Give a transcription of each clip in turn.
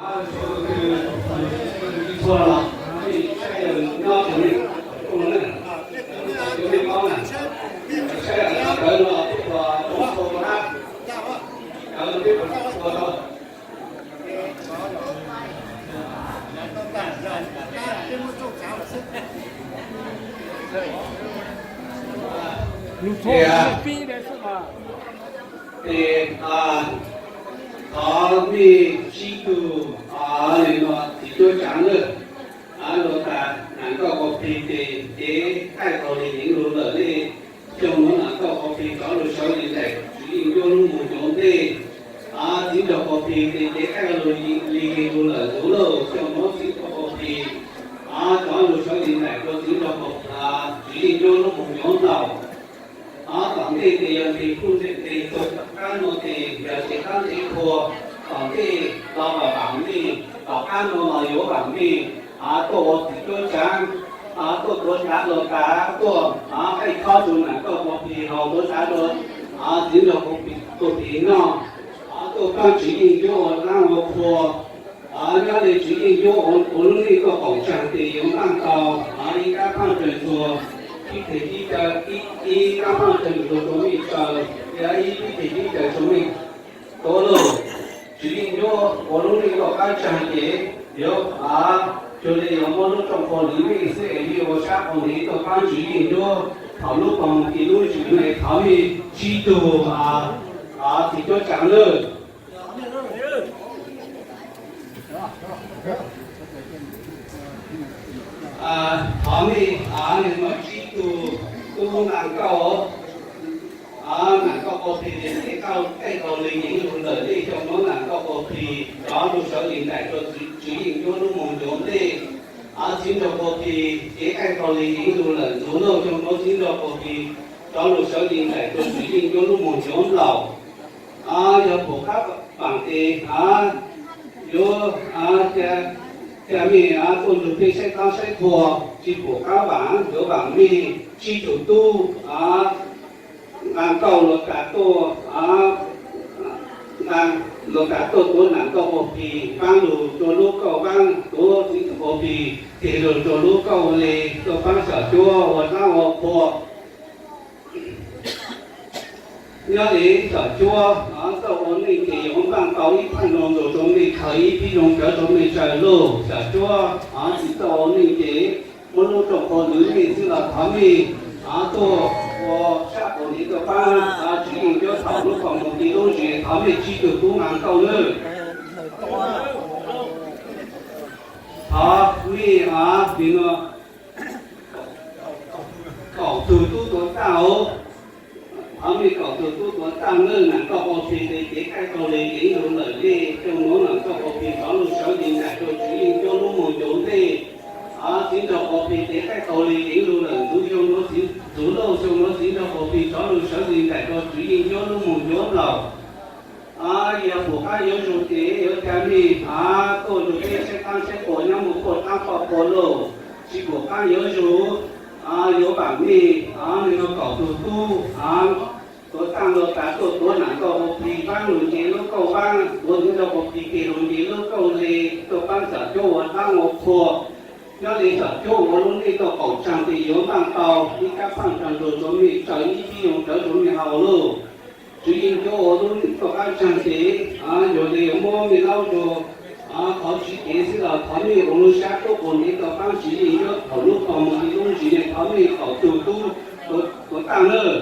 Ces, ces, thov mej sib tug, nim no txiv cuab tsav lawm, luag tas Nam Nkauj Kaus Plig ces kev qaij taug li yeev lug lawm ne, xyoo nuav Nam Nkauj Kaus Plig rov lug sawv li ntaim Tswv Yeej Ncuab lub moog ncuav ntej. Txiv Nraug Kaus Plig ces kev qaij taug li yeev lug lawm ntxuv lauj, xyoo nuav Txiv Nraug Kaus Plig rov lug sawv li ntaim rua Txiv Nraug Kaus, Tswv Yeej Ncuab lub moog ncuav nplaum. Tom ntej ces yog ntes plhuj ntes teg, tom qab no ces yog tsev qab tsev qhua, tom ntej los vam mej, tom qab no los yuav vam mej, tuaj ua txiv cuab tsav, tuaj tuav tsav rua tas, tuaj qaij khob rua Nam Nkauj Kaus Plig, haus tuav tsav rua Txiv Nraug Kaus Plig noj, tuaj paab Tswv Yeej Ncuab ua dlaab ua qhua. Nyob li Tswv Yeej Ncuab ua lub neej tuaj qaum tsaag tes yuav npaaj tau ib kaab paaj tsawg ntxuag, ib teg ib caw, ib kaab paaj tsawg ntxuag rua mej tsaws, ib teg ib caw rua mej tuav lauj. Tswv Yeej Ncuab ua lub neej tuaj qaab tsaag ces yuav, cuag li yuav muab lub rooj qhua lwm mej xwb es mej ua sab qhua ntawd tuaj paab Tswv Yeej Ncuab thaum lub koog mus ti lub zis no es thov mej sib tug txiv cuab tsav lawm. Thov mej, nim no sib tug tub Nam Nkauj, Nam Nkauj Kaus Plig ces kev qaij taug li yeev lug lawm ne, xyoo nuav Nam Nkauj Kaus Plig rov lug sawv li ntaim rua Tswv Yeej Ncuab lub moog ncuav ntej. Txiv Nraug Kaus Plig kev qaij taug li yeev lug lawm ntxuv lauj, xyoo nuav Txiv Nraug Kaus Plig rov lug sawv li ntaim rua Tswv Yeej Ncuab lub moog ncuav nplaum. Yog pum qab vaam tes, yuav ca mej tuaj lug peb saib dlaab saib qhua, tsi pum qab vaam yuav vaam mej sib tug tub, nqa nkauj los tas tuaj, nqa los tas tuaj tuav Nam Nkauj Kaus Plig, vaab lug rua lub kauj vaab, tuav Txiv Nraug Kaus Plig tes lug rua lub kauj le, tuaj paab Xyom Cuab ua dlaab ua qhua. Nyob li Xyom Cuab txawj ua neej ces yuav npaaj tau ib phaaj zoo ntxuag rua mej khaws, ib pib zoo cawv rua mej tsaws lauj. Xyom Cuab tsi txawj ua neej ces muab lub rooj qhua lwm mej xwb los thov mej tuaj ua sab qhua ntawd tuaj paab Tswv Yeej Ncuab thaum lub koog mus ti lub zis, thov mej sib tug tub nqa nkauj nawb. Thov mej, nim no kaum tug tub tuav taaj os. Thov mej kaum tug tub tuav taaj nawb. Nam Nkauj Kaus Plig tes kev qaij taug li yeev lug lawm ne, xyoo nuav Nam Nkauj Kaus Plig rov lug sawv li ntaim rua Tswv Yeej Ncuab lub moog ncuav ntej. Txiv Nraug Kaus Plig tes qaij taug li yeev lug lawm ntxuv, xyoo nuav Txiv, ntxuv lauj, xyoo nuav Txiv Nraug Kaus Plig rov lug sawv li ntaim rua Tswv Yeej Ncuab lub moog ncuav nplaum. Yog pum qab yuav zug tes yuav ca mej tuaj lug peb saib dlaab saib qhua nyob muaj puj dlaab puj qhua lauj. Tsi pum qab yuav zug, yuav vaam mej, nim no kaum tug tub tuav taaj los tas tuaj tuav Nam Nkauj Kaus Plig vaab lug nce lub kauj vaab, tuav Txiv Nraug Kaus Plig tes lug nce lub kauj le, tuaj paab Xyom Cuab ua dlaab ua qhua. Nyob li Xyom Cuab ua lub neej tuaj qaum tsaag tes yuav npaaj tau ib kab phaaj tsawg ntxuag rua mej tsaws, ib pib zoo cawv rua mej haus lauj. Tswv Yeej Ncuab ua lub neej tuaj qaab tsaag tes yuav le muab mej laub rua qhov tsi kev xwb los thov mej ua lub sab tub qhua ntawd tuaj paab Tswv Yeej Ncuab thaum lub koog mus ti lub zis ne, thov mej kaum tug tub tuav taaj nawb.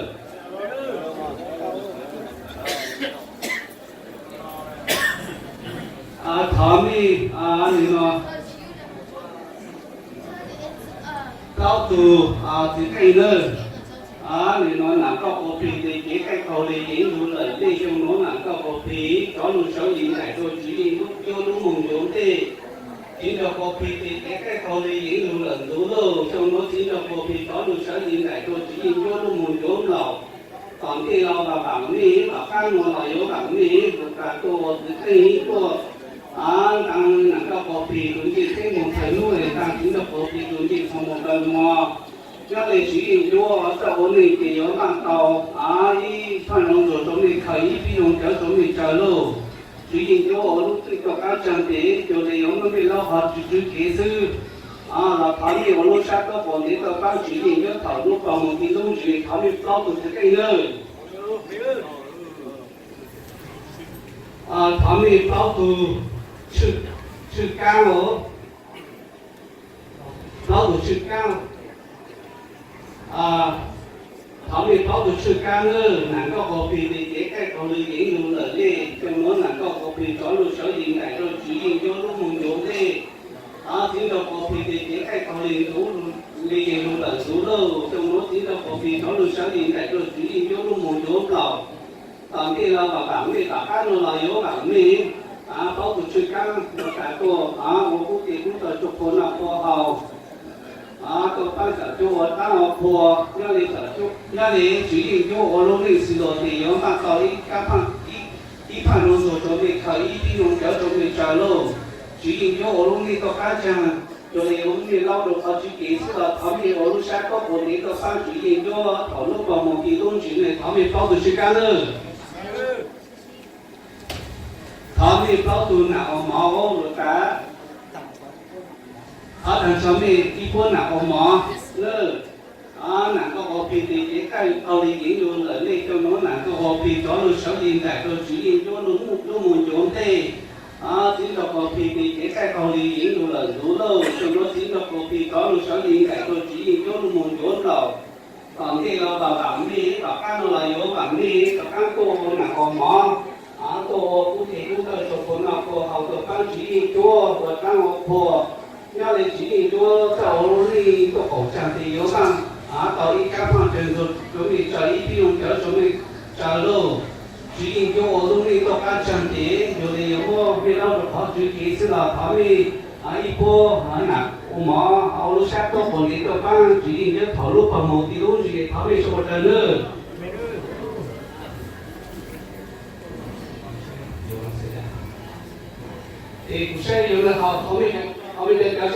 Thov mej, nim no plaub tug txiv qeej nawb. Nim no Nam Nkauj Kaus Plig tes kev qaij taug li yeev lug lawm ne, xyoo nuav Nam Nkauj Kaus Plig rov lug sawv li ntaim rua Tswv Yeej Ncuab lub moog ncuav ntej. Txiv Nraug Kaus Plig tes kev qaij taug li yeev lug lawm ntxuv lauj, xyoo nuav Txiv Nraug Kaus Plig rov lug sawv li ntaim rua Tswv Yeej Ncuab lub moog ncuav nplaum. Tom ntej los vaam mej, tom qab nuav los yuav vaam mej, lug tas tuaj ua txiv qeej tuaj nqa Nam Nkauj Kaus Plig tus ncej teb moog txhais nub, nqa Txiv Nraug Kaus Plig tus ncej txhais moog kaw mos. Nyob li Tswv Yeej Ncuab txawj ua neej ces yuav npaaj tau ib phaaj zoo ntxuag rua mej khaws, ib pib zoo cawv rua mej tsaws lauj. Tswv Yeej Ncuab ua lub txwj toj qab tsaag tes, cuag li yuav muab mej laub qhov tswv tswv kev xwb. Los thov mej ua lub sab tuab qaum ntev tuaj paab Tswv Yeej Ncuab thaum lub pawg moog ti lub ntsis, thov mej plaub tug txhwv keej nawb. Thov mej plaub tug tshwj kaab os. Plaub tug tshwj kaab. Thov mej plaub tug tshwj kaab nawb. Nam Nkauj Qaug Pig tes cev qaij qaug lw yeev lug lawm le, coj muab Nam Nkauj Qaug Pig rov lug sawv yim nraim rua Tswv Yeej Ncuab lub moog ncuav ntej. Txiv Nraug Qaug Pig tes cev qaij qaug lw yeev lug lawm ntxuv lauj, coj muab Txiv Nraug Qaug Pig rov lug sawv yim nraim rua Tswv Yeej Ncuab lub moog ncuav nplaum. Tom ntej los vam mej, tom qab no los yuav vam mej. Plaub tug tshwj kaab no tas tuaj, ua kub tes kub taw rua qhua noj qhua haus, tuaj paab Txawm Cuab ua taab ua qhua, nyob li Tswv Yeej Ncuab ua lub neej xwm los tes yuav npaj tau ib kab phaaj, ib phaaj zoo ntxuag rua mej khaws, ib pib zoo cawv rua mej tsaws lauj. Tswv Yeej Ncuab ua lub neej tuaj qab tsaag, cuag li yuav muab mej laub rua qhov tswv kev xwb los thov mej ua lub sab tuab qaum ntev tuaj paab Tswv Yeej Ncuab thaum lub pawg moog ti lub ntsis ne, thov mej plaub tug tshwj kaab nawb. Thov mej plaub tug nam ua mov ua luas tas. Thov taag nrho mej ib puab nam ua mov nawb. Nam Nkauj Qaug Pig tes cev qaij qaug lw yeev lug lawm le, coj muab Nam Nkauj Qaug Pig rov lug sawv yim nraim rua Tswv Yeej Ncuab lub moog ncuav ntej. Txiv Nraug Qaug Pig tes cev qaij qaug lw yeev lug lawm ntxuv lauj, coj muab Txiv Nraug Qaug Pig rov lug sawv yim nraim rua Tswv Yeej Ncuab lub moog ncuav nplaum. Tom ntej los vam vam mej, tom qab no los yuav vam mej, rov qaab tuaj ua nam ua mov, tuaj ua kub tes kub taw rua qhua noj qhua haus, tuaj paab Tswv Yeej Ncuab ua taab ua qhua. Nyob li Tswv Yeej Ncuab txawj ua lub neej tuaj qaum tsaag tes yuav npaj tau ib kab phaaj tsawg ntxuag rua mej tsaws, ib pib zoo cawv rua mej tsaws lauj. Tswv Yeej Ncuab ua lub neej tuaj qab tsaag tes, cuag li yuav muab mej laub rua qhov tswv kev xwb los thov mej ib puab nam ua mov ua lub sab tuab qaum ntev tuaj paab Tswv Yeej Ncuab thaum lub pawg moog ti lub ntsis, thov mej sawv ua raws nawb. Es kuv saib yuav le hov, qhov mej cov